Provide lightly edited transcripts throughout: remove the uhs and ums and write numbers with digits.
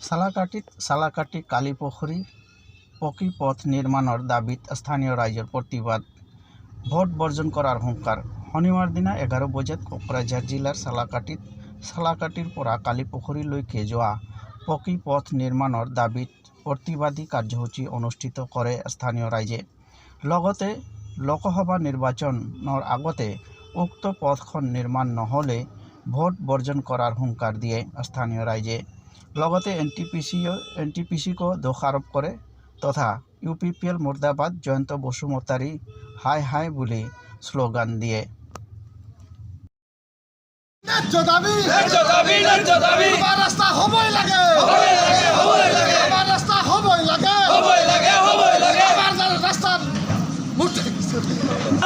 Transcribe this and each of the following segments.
ছালাকাটিত ছালাকাটি কালীপুখুৰী পকী পথ নিৰ্মাণৰ দাবীত স্থানীয় ৰাইজৰ প্ৰতিবাদ, ভোট বৰ্জন কৰাৰ হুংকাৰ। শনিবাৰ দিনা 11 বজাত কোকৰাঝাৰ জিলাৰ ছালাকাটিত ছালাকাটিৰ পৰা কালীপুখুৰীলৈকে যোৱা পকী পথ নিৰ্মাণৰ দাবীত প্ৰতিবাদী কাৰ্যসূচী অনুষ্ঠিত কৰে স্থানীয় ৰাইজে। লগতে লোকসভা নিৰ্বাচনৰ আগতে উক্ত পথখন নিৰ্মাণ নহ'লে ভোট বৰ্জন কৰাৰ হুংকাৰ দিয়ে স্থানীয় ৰাইজে। লগতে এন টি পি চিকো দোষাৰোপ কৰে তথা ইউপিপিএল মুৰ্দাবাদ, জয়ন্ত বসুমতাৰী হায় হায় বুলি শ্লোগান দিয়ে। ন্যায্য দাবি। ন্যায্য দাবি, ন্যায্য দাবি। আমাৰ ৰাস্তা হ'বই লাগে। হ'বই লাগে, হ'বই লাগে। আমাৰ ৰাস্তা হ'বই লাগে। হ'বই লাগে, হ'বই লাগে। আমাৰ ৰাস্তাত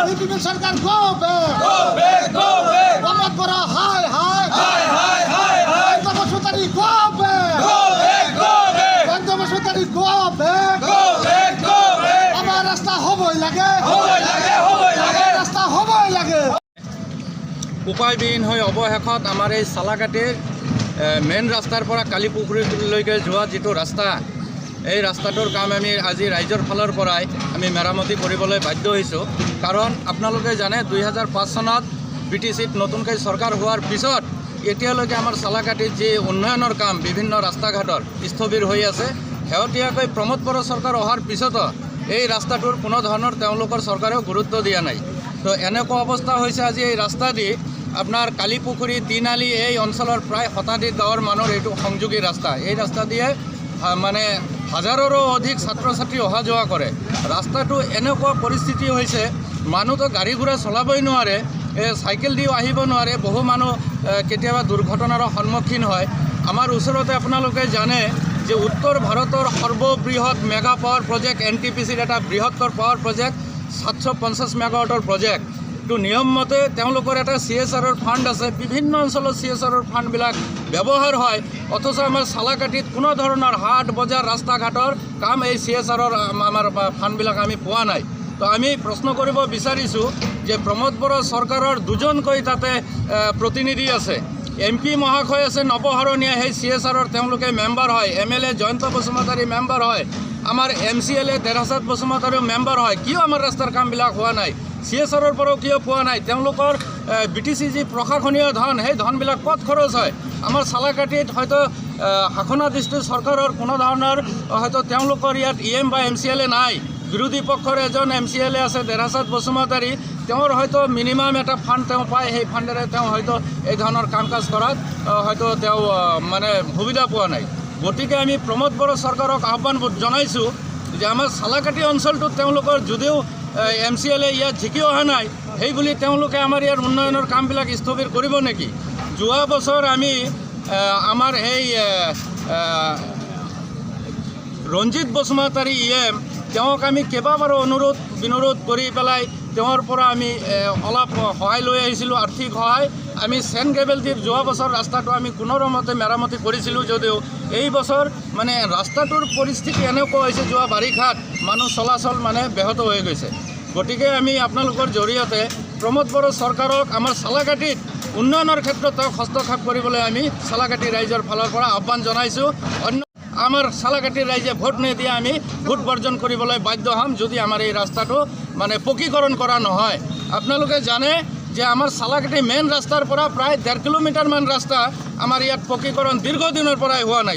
ইউপিপিএল সরকার go back. Go back, go back. Pramod Boro হায় হায়। হায় হায় হায় হায়। Jayanta Basumatary go back. Go back, go back. Jayanta Basumatary go back. Go back, go back. আমাৰ ৰাস্তা হ'বই লাগে। হ'বই লাগে, হ'বই লাগে। আমাৰ ৰাস্তা হ'বই লাগে। উপায়বিহীন হৈ অৱশেষত আমাৰ এই চালাকাটিৰ মেইন ৰাস্তাৰ পৰা কালীপুখুৰীলৈকে যোৱা যিটো ৰাস্তা, এই ৰাস্তাটোৰ কাম আমি আজি ৰাইজৰ ফালৰ পৰাই আমি মেৰামতি কৰিবলৈ বাধ্য হৈছোঁ। কাৰণ আপোনালোকে জানে, 2005 চনত বিটিচিত নতুনকৈ চৰকাৰ হোৱাৰ পিছত এতিয়ালৈকে আমাৰ চালাকাটিত যি উন্নয়নৰ কাম বিভিন্ন ৰাস্তা ঘাটৰ স্থবিৰ হৈ আছে। শেহতীয়াকৈ প্ৰমোদ বড়ো চৰকাৰ অহাৰ পিছতো এই ৰাস্তাটোৰ কোনো ধৰণৰ তেওঁলোকৰ চৰকাৰেও গুৰুত্ব দিয়া নাই। তো এনেকুৱা অৱস্থা হৈছে, আজি এই ৰাস্তা দি আপোনাৰ কালীপুখুৰী, তিনআলি এই অঞ্চলৰ প্ৰায় শতাধিক গাঁৱৰ মানুহৰ এইটো সংযোগী ৰাস্তা। এই ৰাস্তা দিয়ে মানে হাজাৰৰো অধিক ছাত্ৰ ছাত্ৰী অহা যোৱা কৰে। ৰাস্তাটো এনেকুৱা পৰিস্থিতি হৈছে, মানুহতো গাড়ী ঘোঁৰা চলাবই নোৱাৰে, চাইকেল দিও আহিব নোৱাৰে। বহু মানুহ কেতিয়াবা দুৰ্ঘটনাৰ সন্মুখীন হয়। আমাৰ ওচৰতে আপোনালোকে জানে যে উত্তৰ ভাৰতৰ সৰ্ববৃহৎ মেগা পাৱাৰ প্ৰজেক্ট, এনটিপিচিৰ এটা বৃহত্তৰ পাৱাৰ প্ৰজেক্ট, 750 মেগাৱাটৰ প্ৰজেক্ট। তো নিয়মমতে তেওঁলোকৰ এটা চিএছআৰৰ ফাণ্ড আছে। বিভিন্ন অঞ্চলত চিএছআৰৰ ফাণ্ডবিলাক ব্যৱহাৰ হয়, অথচ আমাৰ চালাকাটিত কোনো ধৰণৰ হাট বজাৰ, ৰাস্তা ঘাটৰ কাম এই চিএছআৰৰ আমাৰ ফাণ্ডবিলাক আমি পোৱা নাই। তো আমি প্ৰশ্ন কৰিব বিচাৰিছোঁ যে প্ৰমোদ বড়ো চৰকাৰৰ দুজনকৈ তাতে প্ৰতিনিধি আছে। এমপি মহাশয় আছে নৱ শৰণীয়া, সেই চিএছআৰৰ তেওঁলোকে মেম্বাৰ হয়। এমএলএ জয়ন্ত বসুমতাৰী মেম্বাৰ হয়। আমাৰ এমচিএলএ দেৰহাছাৎ বসুমতাৰীও মেম্বাৰ হয়। কিয় আমাৰ ৰাস্তাৰ কামবিলাক হোৱা নাই? চিএছআৰৰ পৰাও কিয় পোৱা নাই? তেওঁলোকৰ বিটিচি যি প্ৰশাসনীয় ধন, সেই ধনবিলাক ক'ত খৰচ হয়? আমাৰ চালাকাটিত হয়তো শাসনাধিষ্ঠ চৰকাৰৰ কোনো ধৰণৰ হয়তো তেওঁলোকৰ ইয়াত ইএম বা এমচিএলএ নাই। বিৰোধী পক্ষৰ এজন এমচিএলএ আছে দেৰহাছাৎ বসুমতাৰী, তেওঁৰ হয়তো মিনিমাম এটা ফাণ্ড তেওঁ পায়। সেই ফাণ্ডেৰে তেওঁ হয়তো এই ধৰণৰ কাম কাজ কৰাত হয়তো তেওঁ মানে সুবিধা পোৱা নাই। গতিকে আমি প্ৰমোদ বড়ো চৰকাৰক আহ্বান জনাইছোঁ যে আমাৰ চালাকাটি অঞ্চলটোত তেওঁলোকৰ যদিও এমচিএলএ ইয়াত জিকি অহা নাই, সেই বুলি তেওঁলোকে আমাৰ ইয়াৰ উন্নয়নৰ কামবিলাক স্থবিৰ কৰিব নেকি? যোৱা বছৰ আমি আমাৰ সেই ৰঞ্জিত বসুমতাৰী ইএম, তেওঁক আমি কেইবাবাৰো অনুৰোধ বিনোৰোধ কৰি পেলাই তেওঁৰ পৰা আমি অলপ সহায় লৈ আহিছিলোঁ, আৰ্থিক সহায়। আমি চেণ্ড গ্ৰেভেল দি যোৱা বছৰ ৰাস্তাটো আমি কোনোৰমতে মেৰামতি কৰিছিলোঁ যদিও এই বছৰ মানে ৰাস্তাটোৰ পৰিস্থিতি এনেকুৱা হৈছে, যোৱা বাৰিষাত মানুহ চলাচল মানে ব্যাহত হৈ গৈছে। গতিকে আমি আপোনালোকৰ জৰিয়তে প্ৰমোদ বড়ো চৰকাৰক আমাৰ চালাকাটিত উন্নয়নৰ ক্ষেত্ৰত তেওঁক হস্তক্ষেপ কৰিবলৈ আমি চালাকাটি ৰাইজৰ ফালৰ পৰা আহ্বান জনাইছোঁ। অন্য আমাৰ চালাকাটিৰ ৰাইজে ভোট নিদিয়ে, আমি ভোট বৰ্জন কৰিবলৈ বাধ্য হ'ম যদি আমাৰ এই ৰাস্তাটো মানে পকীকৰণ কৰা নহয়। আপোনালোকে জানে যে আমাৰ চালাকাটি মেইন ৰাস্তাৰ পৰা প্ৰায় 1.5 কিলোমিটাৰমান ৰাস্তা আমাৰ ইয়াত পকীকৰণ দীৰ্ঘদিনৰ পৰাই হোৱা নাই।